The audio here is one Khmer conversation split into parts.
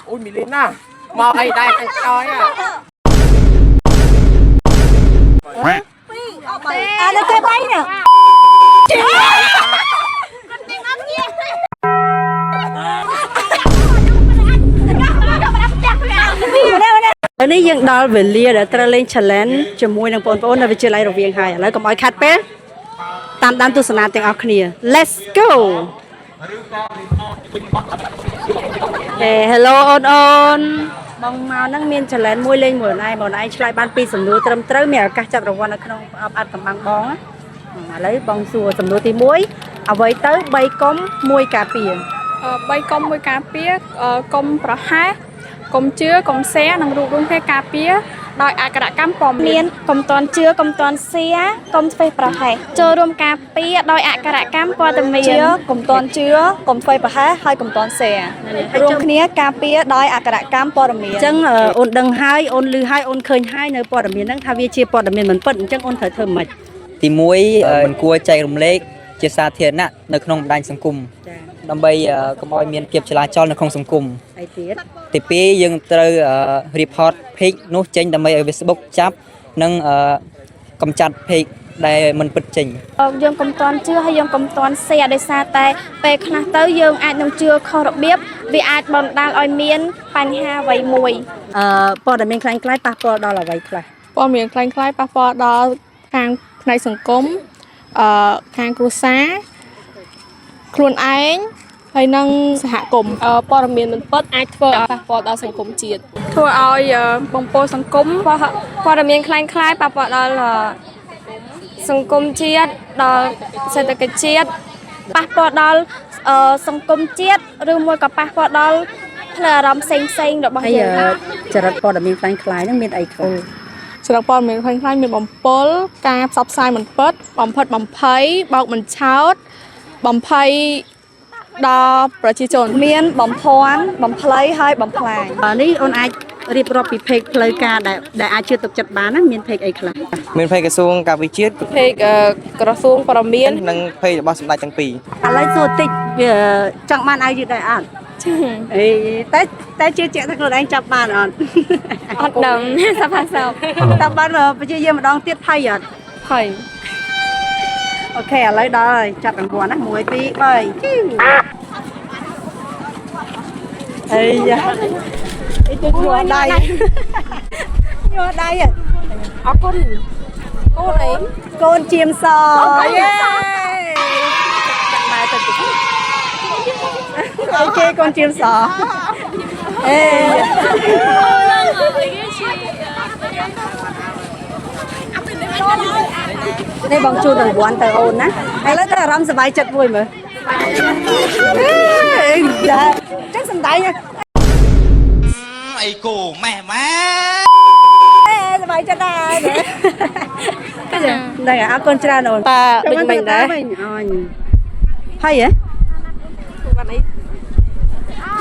អូយមីលីណាមកអីដែរខាងក្រោយอ่ะ អានៅគេ3នេះនេះយើងដល់វេលាដែលត្រូវលេង challenge ជាមួយនឹងបងប្អូននៅវិទ្យាល័យរវៀងហើយឥឡូវកុំឲ្យខាត់ពេលតាមដានទស្សនាទាំងអស់គ្នា Let's go ហេ Hello អូនអូនបងមកហ្នឹងមាន challenge មួយលេងមួយអូនឯងបងអូនឯងឆ្លើយបានពីរសំណួរត្រឹមត្រូវមានឱកាសចាប់រង្វាន់នៅក្នុងប្រអប់អាត់កំបាំងបងណាឥឡូវបងសួរសំណួរទី1អ្វីទៅ3កុំ1ការពារ 3កុំមួយការពារកុំប្រហែសកុំជឿកុំសែនិងរួបរួមគ្នាការពារដោយអក្សរកម្មព័ត៌មាន កុំតន់ជឿកុំតន់សៀកុំធ្វេសប្រហែសចូលរួមការពារដោយអក្សរកម្មព័ត៌មាន ជឿកុំតន់ជឿកុំធ្វើប្រហែសហើយកុំតន់ share រួមគ្នាការពារដោយអក្សរកម្មព័ត៌មាន អញ្ចឹងអូនដឹងហើយអូនឮហើយអូនឃើញហើយនៅព័ត៌មានហ្នឹងថាវាជាព័ត៌មានមិនពិតអញ្ចឹងអូនត្រូវធ្វើម៉េច ទី1មិនគួរចែករំលែកជាសាធារណៈនៅក្នុងបណ្ដាញសង្គម ចា ដើម្បីកុំឲ្យមានភាពចលាចលនៅក្នុងសង្គម អីទៀត ទី2យើងត្រូវ report page នោះចេញដើម្បីឲ្យ Facebook ចាប់និងកម្ចាត់ page ដែលមិនពិតចេញ យើងកុំតន់ជឿហើយយើងកុំតន់សៀដោយសារតែពេលខ្លះទៅយើងអាចនឹងជឿខុសរបៀបវាអាចបណ្ដាលឲ្យមានបញ្ហាអ្វីមួយ ព័ត៌មានខ្លាំងខ្លាយប៉ះពាល់ដល់អ្វីខ្លះ ព័ត៌មានคล้ายៗប៉ះពាល់ដល់ខាងផ្នែកសង្គមខាងគ្រួសារខ្លួនឯងហើយនិងសហគមន៍ព័ត៌មានមិនពិតអាចធ្វើឲ្យប៉ះពាល់ដល់សង្គមជាតិធ្វើឲ្យបំពុលសង្គម ព័ត៌មានคล้ายៗប៉ះពាល់ដល់សង្គមជាតិដល់សេដ្ឋកិច្ចជាតិ ប៉ះពាល់ដល់សង្គមជាតិឬមួយក៏ប៉ះពាល់ដល់ផ្លូវអារម្មណ៍ផ្សេងផ្សេងៗរបស់ ហើយ យើង ចរិតព័ត៌មានខ្លាំងខ្លាយហ្នឹងមានអីខ្លះ ចរិតព័ត៌មានคล้ายៗមានបំពុលការផ្សព្វផ្សាយមិនពិតបំផិតបំភ័យបោកបញ្ឆោតបំភ័យដល់ប្រជាជន មានបំភាន់បំភ្លៃហើយបំផ្លាញ នេះអូនអាចរៀបរាប់ពី page ផ្លូវការដែលអាចជឿទុកចិត្តបានណាមាន page អីខ្លះ មាន page ក្រសួងការពារជាតិ page ក្រសួងព័ត៌មាន និង page របស់សម្ដេចទាំងពីរ ឥឡូវសួរតិចវាចង់បានអាវយឺតដែរអត់អេតែតែជឿជាក់ថាខ្លួនឯងចាប់បានអត់ អត់ដឹងសប្បាយសោក តែបានព្យាយាមម្ដងទៀតភ័យអត់ ភ័យ OK ឥឡូវដល់ហើយចាប់រង្វាន់ណា1 2 3ជិវអីយ៉ាអីទៅញ័រដៃញ័រដៃ អរគុណកូនអី កូនជាមសយេដាក់បែទៅតិច OK កូនជាមសអេនេះបងជូនរង្វាន់ទៅអូនណាឥឡូវទៅអារម្មណ៍សប្បាយចិត្តមួយមើលអេចាចឹងសំដែង អីគោម៉េះម៉ែ សប្បាយចិត្តដែរហ្នឹងហើយអរគុណច្រើនអូន ប៉ាដូចមិញដែរ វិញអញហើយហ៎ បានអី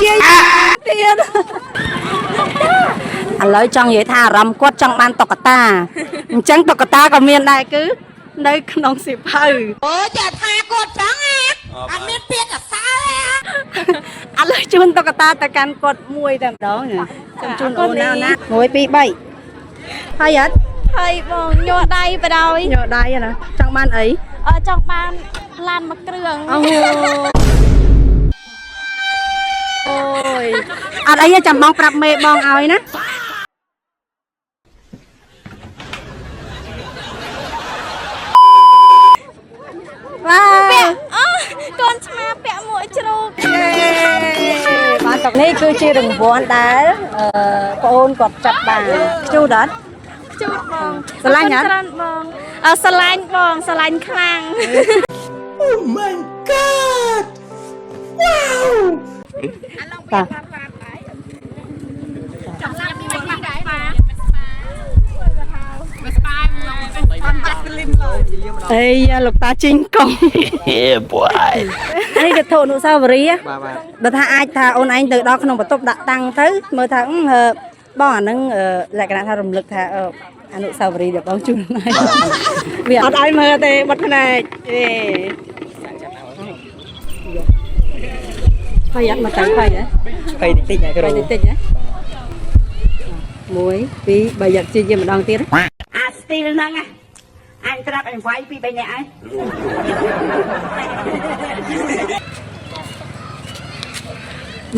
ជាទៀតឥឡូវចង់និយាយថាអារម្មណ៍គាត់ចង់បានតុក្កតាអញ្ចឹងតុក្កតាក៏មានដែរគឺនៅក្នុងសៀវភៅ អូចាថាគាត់ចឹងអត់មានពាក្យអសើ ឥឡូវជូនតុក្កតាទៅកាន់គាត់មួយតែម្ដងចាំជូនអូនណាណា1 2 3ហើយអត់ ហើយបងញ័រដៃបដ ாய் ញ័រដៃណាចង់បានអី ចង់បានឡានមួយគ្រឿង អូអូយអត់អីទេចាំបងប្រាប់មេបងឲ្យណាវ៉ា ពាក់អូកូនឆ្មាពាក់មួកជ្រូក យេបានតុកនេះគឺជារង្វាន់ដែលអឺប្អូនគាត់ចាប់បានខ្ជូតអត់ ខ្ជូតបង ស្រឡាញ់អត់ អរគុណច្រើនបងអឺស្រឡាញ់បងស្រឡាញ់ខ្លាំង បាទអេយ៉ាលោកតាជីងកង នេះវត្ថុអនុស្សាវរីយ៍ បាទបាទ បើថាអាចថាអូនឯងទៅដល់ក្នុងបន្ទប់ដាក់តាំងទៅមើលថាអឺហឺបងអាហ្នឹងលក្ខណៈថារំលឹកថាអនុស្សាវរីយ៍ដែលបងជូនឲ្យវាអត់ឲ្យមើលទេបិទភ្នែកទេ ភ័យអត់មកតាមភ័យហ៎? ភ័យតិចតិចអ្នកគ្រូ ភ័យតិចតិចហ៎1 2 3យ៉ាក់ជាយាមម្ដងទៀត អាស្ទីលហ្នឹងណាអញត្រាប់អញវាយពីរបីនាក់ហើយ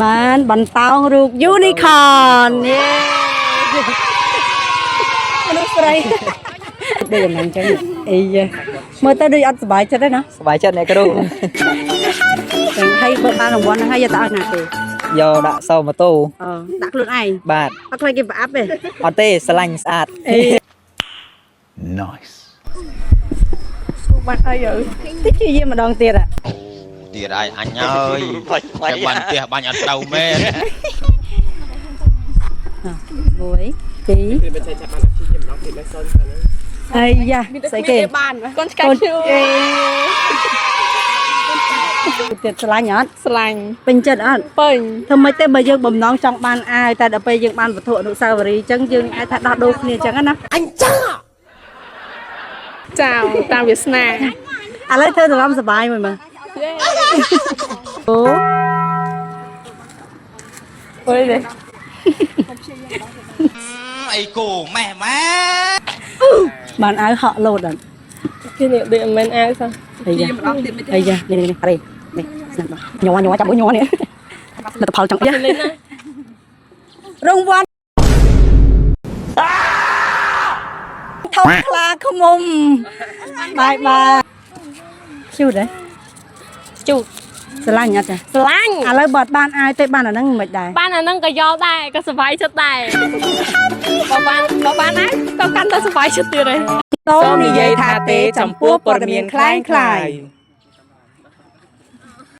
បានបន្តោងរូប unicorn យេមនុស្សស្រីដូចយ៉ាងហ្នឹងចឹងអីយ៉ាមើលទៅដូចអត់សប្បាយចិត្តទេណា សប្បាយចិត្តអ្នកគ្រូ ចឹងហើយបើបានរង្វាន់ហ្នឹងហើយយកទៅឲ្យណាទេ? យកដាក់សោម៉ូតូ អូដាក់ខ្លួនឯង? បាទ។ អត់ខ្លាចគេប្រអាប់ទេ? អត់ទេស្រឡាញ់ស្អាត Nice. បានអីយើ តិចជាយាមម្ដងទៀតอ่ะ ទៀតហើយអញហើយតែបាញ់ផ្ទះបាញ់អត់ត្រូវមែន មួយពីរ គឺមិនចេះចាប់បានអាជីពម្ដងទៀតមិនសូនហ្នឹង អាយ៉ាស្អីគេ? បានកូនឆ្កែឈូ ទៀតស្រឡាញ់អត់? ស្រឡាញ់។ ពេញចិត្តអត់? ពេញ។ ធ្វើម៉េចទេបើយើងបំណងចង់បានអាវតែដល់ពេលយើងបានវត្ថុអនុស្សាវរីយ៍អញ្ចឹងយើងអាចថាដោះដូរគ្នាអញ្ចឹងណា អញចឹង ចៅតាមវាសនា ឥឡូវធ្វើត្រឡំសបាយមួយមើលអូ អុយទេ អីគោម៉េះម៉ែ បានអាវហក់លោតអត់? គេនេះដូចមិនមែនអាវសោះ អាយ៉ាអាយ៉ានេះនេះនេះនេះស្នាប់ញ័រញ័រចាប់មួយញ័រនេះលទ្ធផលចង់យ៉ារង្វាន់ថោកខ្លាឃ្មុំបាយបាយជូតហ៎ ជូត។ ស្រឡាញ់អត់ចា? ស្រឡាញ់។ ឥឡូវបើអត់បានអាវទេបានអាហ្នឹងមិនដែរ? បានអាហ្នឹងក៏យកដែរក៏សប្បាយចិត្តដែរបើបានដែរក៏កាន់តែសប្បាយចិត្តទៀតដែរ។ សូមនិយាយថាទេចំពោះព័ត៌មានក្លែងក្លាយ។